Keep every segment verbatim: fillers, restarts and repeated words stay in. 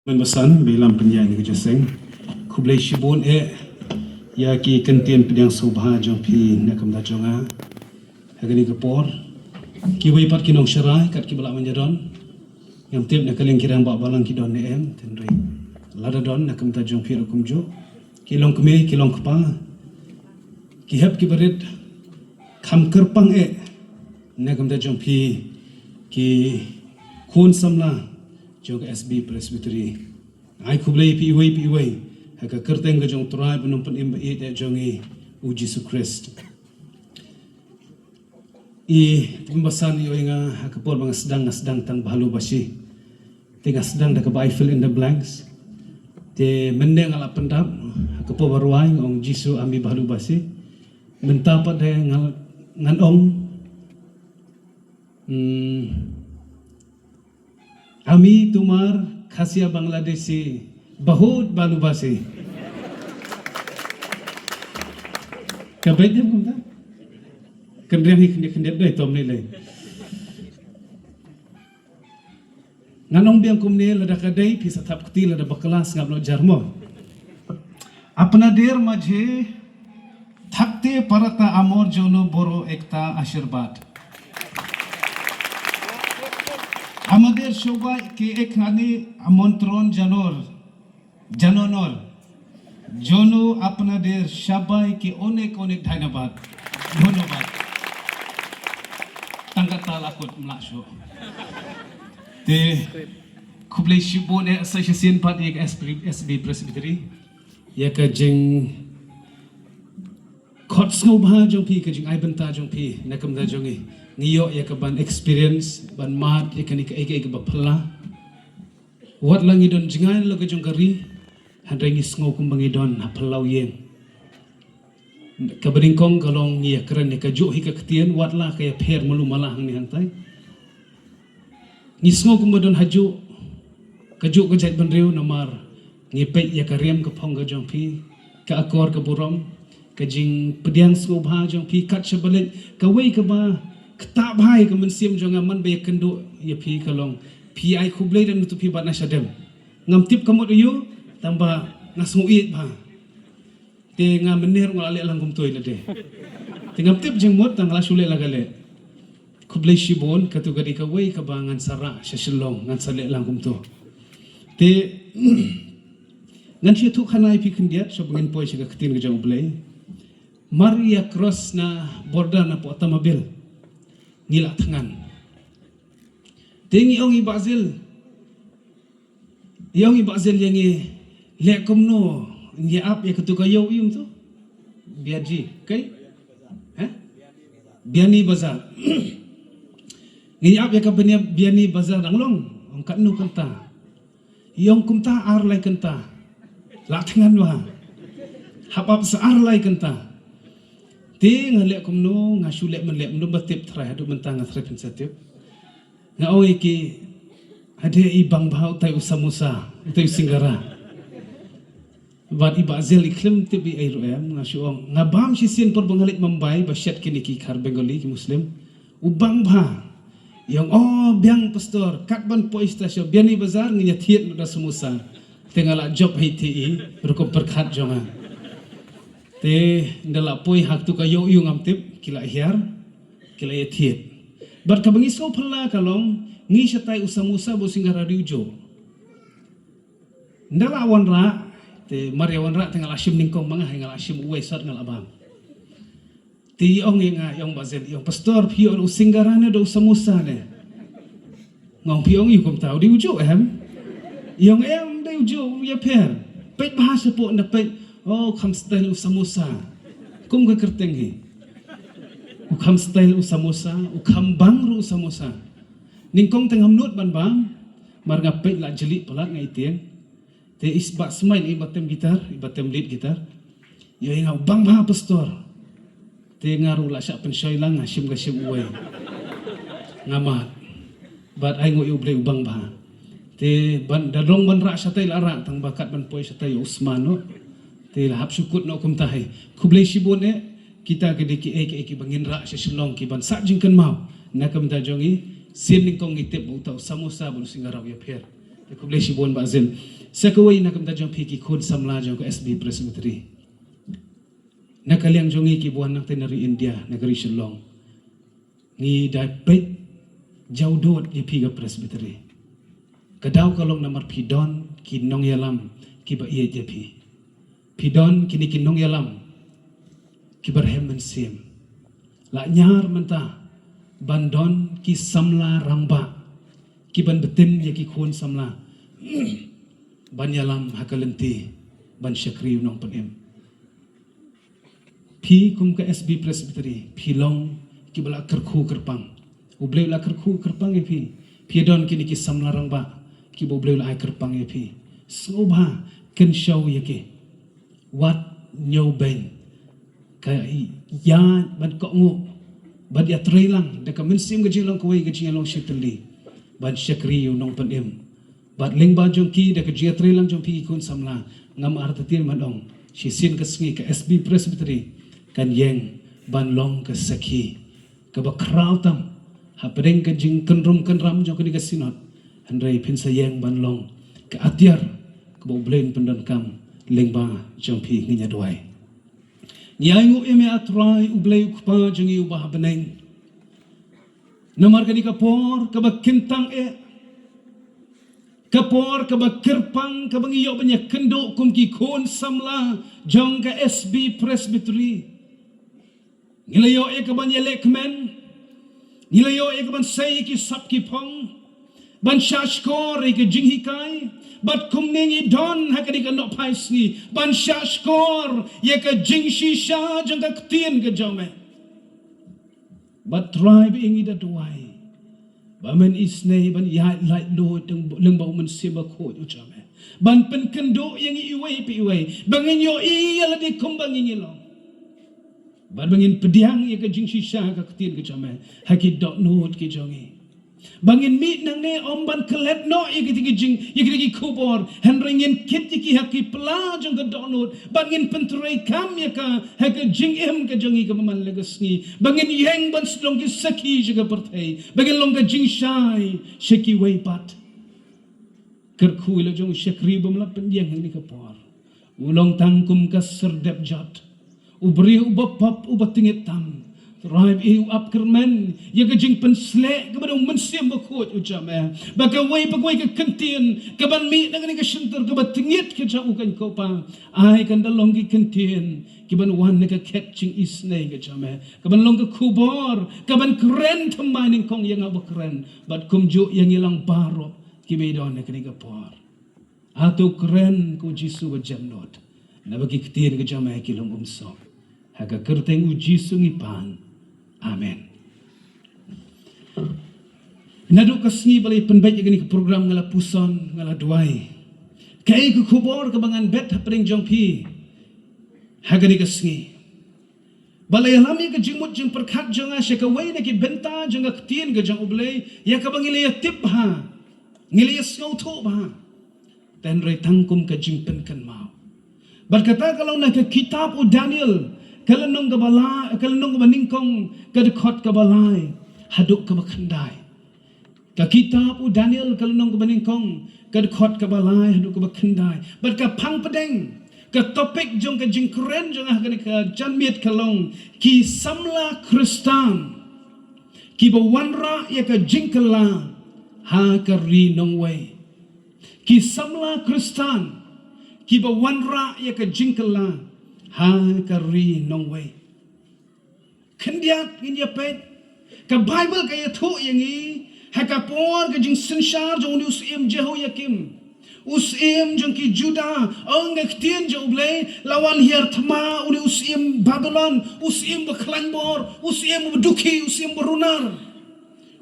Mynbasan, ba ïalam pynïaid ïa kane ka jingïaseng. Khublei shibun eh ïa ki kyntien pdiang sngewbha jong phi na ka bynta jong nga ha kane ka por. Kiwei pat ki nongsharai kat kiba lah ban ïadon. Ngam tip na ka liang ki rangbah balang ki don ne em, hynrei lada don na ka bynta jong phi ruh kumjuh. Ki longkmie, ki longkpa, ki hep ki barit, kham kyrpang eh na ka bynta jong phi ki khun samla jong ka S B Presbytery. Ai khublei ïa phi iwei pa iwei ha ka kyrteng ka jong U Trai bad U Nongpynim ba ïeit eh jong ngi, U Jisu Khrist. I pynbasan ïoh ïa nga ha ka por ba nga sdang, nga sdang tang bhalu basi. Te nga sdang da kaba I fill in the blanks. Te mynne nga la pyndap ha ka por ba rwai nga ong Jisu ami bhalu basi. Mynta pat de nga, ngan ong, hmm, Ami tumar Khasia Bangladeshi bahut bhalu basi. Ka beit de kumta. Kynriang hi khyndiat khyndiat dei tom ni lei. Ngan ong biang kumne, lada ka dei phi sa thap kti, lada bakla sngap noh jar mo. Apnader majhe থাকতে পারাটা আমার জন্য বড় একটা আশীর্বাদ। আমাদের সবাইকে এখানে আমন্ত্রণ জানানোর, জানানোর জন্য আপনাদের সবাইকে অনেক অনেক ধন্যবাদ, ধন্যবাদ। Tang katta la kut mlak shuh. Te khublei shibun eh sa shisien pat ïa ka S B, S B Presbytery ïa ka jing khot sngewbha jong phi, ka jingai bynta jong phi na ka bynta jong ngi. Ngi ïoh ïa ka ban experience, ban mad ïa kane kaei kaei kaba phylla. Wat la ngi don jngai la ka jong ka ri, hynrei ngi sngew kumba ngi don ha phyllaw ïing. Kaba nyngkong ka long ngi ïakren ïa kajuh hi ka ktien, wat la ka ïapher malu mala hangne hangtai. Ngi sngew kumba don hajuh kajuh ka jaitbynriew namar ngi peit ïa ka riam ka phong ka jong phi, ka akor ka burom, ka jingpdiang sngewbha jong phi kat shaba leit. Kawei kaba ktah bha ïa ka mynsiem jong nga man ba ïakynduh ïa phi ka long phi ai khublei da utu phi bat na shadem. Ngam tip ka mut aïu, tang ba nga sngew ïeit bha. Te nga mynne ruh nga la leh lang kumto ïa lade. Te ngam tip jingmut, tang nga la shu leh la ka leh. Khublei shibun, katu ka dei kawei kaba ngan sa rah sha Shillong, ngan sa leh lang kumto. Te ngan shu ïathuh khana ïa phi khyndiat, shwa ba ngin poi sha ka ktien ka jong U Blei. Mar ïa cross na border na poh Tamabil, ngi la thngan. Te ngi ong i Bah Zil, ïa ong i Bah Zil ïa ngi leh kumno ngi ap ïa katu ka ïew ïum tu. Biaji, kai? Heh? Biani Bazar. Ngi ap ïa ka Biani, Biani Bazar dang long. Ong katno kynta. Ïa ong kumta ar lai kynta. La thngan wa. Hap ap sa ar lai kynta. Te nga leh kumno, nga shu leh man leh, mynno ba tip trai, haduh mynta nga trai pynsa tip. Nga ong ïa ki, hade i bang bha utai u samosa, utai u singara. Bad i Bah Zil i khlem tip i ei ruh em, nga shu ong. Nga bam shisien por ba nga leit Mumbai, ba shet kine ki khar Bengali, ki Muslim. U bang bha. I ong, oh, biang pastor, kat ban poi station, Biani Bazar, ngin ïa thied da samosa. Te nga la jop hi te i, rukom pyrkhat jong nga. Te nda la poi ha katu ka ïew ïu ngam tip, ki la hiar, ki la ïa thied. Bad kaba ngi sngew phylla ka long, ngi shatai u samosa bad u singara dei u juh. Nda la wanrah, te mar ïa wanrah te nga la shim nyngkong ma nga, nga la shim uwei sat nga la bam. Te i ong ïa nga, i ong Bah Zil, i ong pastor, phi ong u singara ne da u samosa ne. Nga ong phi ong ïa kumta, u dei u juh em. I ong em, dei u juh, u ïapher. Peit bha shapoh nda peit, oh, u kham style u samosa. Kum ka kyrteng hi. U kham style u samosa, u kham bang ruh u samosa. Nyngkong te ngam nud ban bam, mar nga peit la jylliew palat nga i tieng. Te i Bah Smai i ba tem gitar, i ba tem lead gitar. Ïa nga u bang bha pastor. Te nga ruh la shah pynshoi lang nga shim ka shim uwei. Nga mad. Bad ai nguh ïa u Blei u bang bha. Te ban da long ban rah shatai la rah tang ba kat ban poi shatai ïa u sma noh. Te la hap shu kut noh kumta hi. Khublei shibun eh. Kita ki dei kiei kiei kiba ngin rah sha Shillong ki ban sah jingkynmaw. Na ka bynta jong ngi, sien nyngkong ngi tip ba uta u samosa bad u singara u ïapher. Te khublei shibun Bah Zil. Sa kawei na ka bynta jong phi ki khun samla jong ka S B Presbytery. Na ka liang jong ngi kiba wan nangtei na ri India, na ka ri Shillong, ngi da peit jaw dud ïa phi ka Presbytery. Ka daw ka long namar phi don ki nongïalam kiba ïeit ïa phi. Phi don kine ki nongïalam kiba rhem mynsiem. La ñiar mynta ban don ki samla rangbah kiban btin ïa ki khun samla ban ïalam ha ka lynti ban shakri u Nongpynim. Phi kum ka S B Presbytery, phi long kiba la kyrkhu kyrpang. U Blei u la kyrkhu kyrpang ïa phi. Phi don kine ki samla rangbah kiba U Blei u la ai kyrpang ïa phi. Sngewbha kynshew ïa ki. Wat ñiewbeiñ. Ka ïa ban kohnguh, ban ïatreilang da ka mynsiem ka jinglong kawei, ka jinglong shitylli ban shakri ïa u Nongpynim. Bad lyngba jong ki da ka jingïatreilang jong phi ki khun samla, ngam artatien ban ong, shisien ka sngi ka S B Presbytery kan ïeng ban long ka sakhi kaba khraw tam hapdeng ka jingkynrum kynram jong kane ka Synod. Hynrei phin sa ïeng ban long ka atiar kaba U Blei un pyndonkam. Lyngba jong phi ngin ïa duwai. Ngi ainguh ïa me, A Trai, U Blei U Kpa jong ngi uba ha bneng. Namar kane ka por kaba kyntang eh, ka por kaba kyrpang kaba ngi ïoh ban ïakynduh kum ki khun samla jong ka S B Presbytery. Ngi la ïoh ïa kaban ïaleh kmen, ngi la ïoh ïa kaban sei ïa ki sap ki phong, ban shahshkor ïa ka jinghikai. Bad kumne ngi don ha kane ka nohphai sngi ban shahshkor ïa ka jingshisha jong ka ktien ka jong me. Bad Trai, ba ngi da duwai ba men isynei ban ïaid laitluid lyngba U Mynsiem Bakhuid u jong me, ban pynkynduh ïa ngi iwei pa iwei ba ngin ïohi ïa lade kumba ngi ngi long. Bad ba ngin pdiang ïa ka jingshisha ka ktien ka jong me ha ki dohnud ki jong ngi. Ba ngin mih nangne ym ban klet noh ïa kiti ki jing, ïa kiti ki khubor, hynrei ngin kit ïa ki ha ki pla jong ka dohnud. Ba ngin pyntreikam ïa ka ha ka jingim ka jong ngi kaba man la ka sngi. Ba ngin ïeng ban long ki sakhi sha ka pyrthei. Ba ngin long ka jingshai sha kiwei pat. Kyrkhu ïa la jong u shakri ba me la pynïeng ha kane ka por. U long tang kum ka syrdep jot, u briew uba pop, uba tyngit tam. Trai, ba u ap kyrmen ïa ka jingpynsleh kaba da U Mynsiem Bakhuid u jong me, ba kawei pa kawei ka kyntien kaban mih na kane ka shyntur kaba tyngit ka jong u, kan ko Pa, ai kan da long ki kyntien kiban wan na ka khet jingisynei ka jong me, kaban long ka khubor kaban kren thymmai nyngkong ïa nga uba kren bad kumjuh ïa ngi lang baroh kiba don ha kane ka por. Hato kren, ko Jisu ba jemnud, naba ki ktien ka jong me ki long umsop. Ha ka kyrteng U Jisu ngi pan. Amen. Naduh ka sngi ba la pynbeit ïa kane ka program nga la puson, nga la duwai, kaei ka khubor kaba ngan bet hapdeng jong phi ha kane ka sngi. Ba la ïalam ïa ka jingmut jingpyrkhat jong nga sha kawei na ki bynta jong ka ktien ka jong U Blei, ïa kaba ngi la ïatip bha, ngi la ïasngewthuh bha, hynrei tang kum ka jingpynkynmaw. Bad kata ka long na ka kitab u Daniel, ka lynnong kaba la, ka lynnong kaba nyngkong, ka dkhot kaba lai haduh kaba khyndai. Ka kitab u Daniel, ka lynnong kaba nyngkong, ka dkhot kaba lai haduh kaba khyndai. Bad ka phang pdeng, ka topic jong ka jingkren jong nga ha kane ka janmiet ka long, ki samla Khristan kiba wanrah ïa ka jingkylla ha ka ri nongwei. Ki samla Khristan kiba wanrah ïa ka jingkylla ha ka ri nongwei. Khyndiat ngin ïa peit, ka Baibl ka ïathuh ïa ngi, ha ka por ka jingsynshar jong une u syiem Jehoiakim, u syiem jong ki Juda, ong ka ktien jong U Blei, la wan hiar thma une u syiem Babilon, u syiem ba khlaiñ bor, u syiem ba dukhi, u syiem ba runar.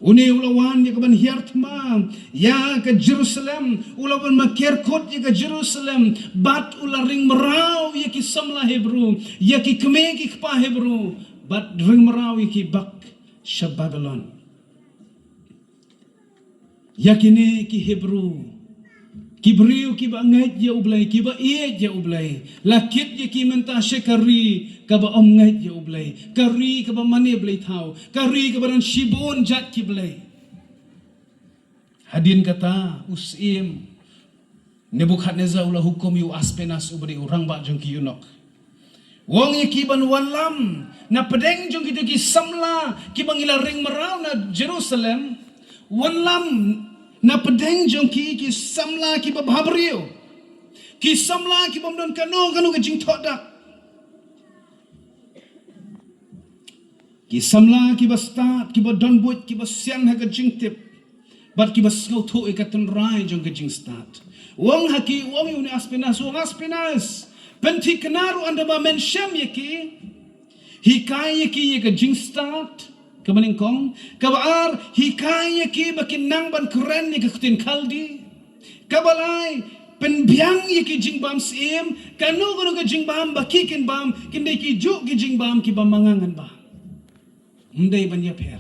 Une u la wan ïa kaban hiar thma ïa ka Jerusalem, u la wan makerkut ïa ka Jerusalem, bad u la ring mraw ïa ki samla Hebru, ïa ki kmie ki kpa Hebru, bad ring mraw ïa ki bak sha Babilon. Ïa kine ki Hebru, ki briew kiba ngeit ïa U Blei, kiba ïeit ïa U Blei, la kit ïa ki mynta sha ka ri kaba ym ngeit ïa U Blei, ka ri kaba mane blei thaw, ka ri kaba don shibun jait ki blei. Hadien kata u syiem Nebukhadnessar u la hukum ïa u Aspenas uba dei u rangbah jong ki eunuch. U ong ïa ki ban wallam na pdeng jong kito ki samla kiba ngi la ring mraw na Jerusalem. Wallam na pdeng jong ki ki samla kiba bhabriew, ki samla kibym don kano kano ka jingthoh dak, ki samla kiba stad, kiba don buit, kiba sian ha ka jingtip, bad kiba sngewthuh ïa ka tynrai jong ka jingstad. U ong ha ki, u ong ïa une Aspenas, u ong, Aspenas, pynthikna ruh ynda ba men shem ïa ki. Hikai ïa ki ïa ka jingstad, kaba nyngkong. Kaba ar, hikai ïa ki ba kin nang ban kren ïa ka ktien Khaldi. Kaba lai, pynbiang ïa ki jingbam syiem, kano kano ka jingbam ba ki kin bam, kin dei kijuh ki jingbam kiba ma nga ngan bam. Ym dei ban ïapher.